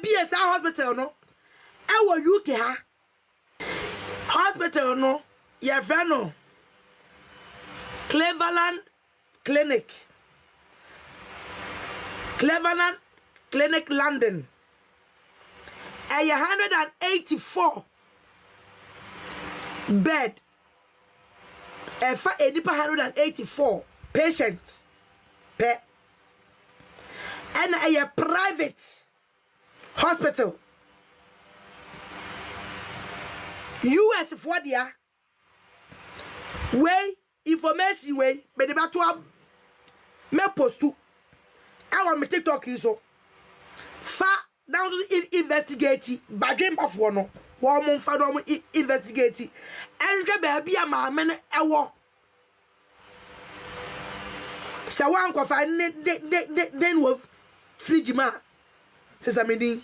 Yɛbie saa hospital no ɛwɔ UK ha. Hospital no yɛfrɛ no Cleveland Clinic. Cleveland Clinic London. Ɛyɛ 184 bed. Ɛfa nnipa 184 patient pɛ. Ɛna ɛyɛ private hospital. US foɔ dea. Wei information wei mede bɛto ab mɛ postu ɛwɔ me TikTok yi so. Fa na nso investigate badwembafoɔ no wɔn mo nfa na wɔn investigate ɛnhwɛ baabi a maame no ɛwɔ. Sɛ woankɔfa ne ne ne ne ne wɔ fridge mu a sesa me din.